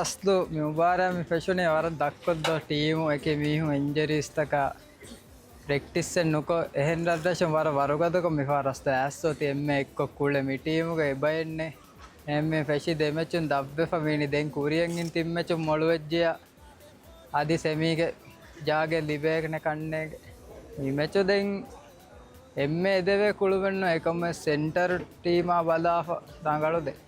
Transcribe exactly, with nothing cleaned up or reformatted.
އަސްލު މި މުބާރާތް މި ފެށުނީ ވަރަށް ދަށްކޮށްދޯ ޓީމު އެކި މީހުން އިންޖަރީސްތަކާ ޕްރެކްޓިސްއެއް ނުކޮށް އެހެން ރަށްރަށުން ވަރަށް ވަރުގަދަކޮށް މިފަހަރަސް އައިސް އޮތީ އެންމެ އެއްކޮށް ކުޅެ މި ޓީމުގެ އެބައެއްނެ. އެންމެ ފެށި ދެމެޗުން ދަށްވެފަ މީނި ދެން ކުރިއަށް އިން ތިން މެޗުން މޮޅުވެއްޖެޔާ އަދި ސެމީގެ ޖާގަ ލިބޭކަނެ ކަންނޭގެ. މި މެޗު ދެން އެންމެ އެދެވޭ ކުޅުމެއްނު އެކަމެ ސެންޓަރ ޓީމާ ބަލާފަ ރަނގަޅު ދެން.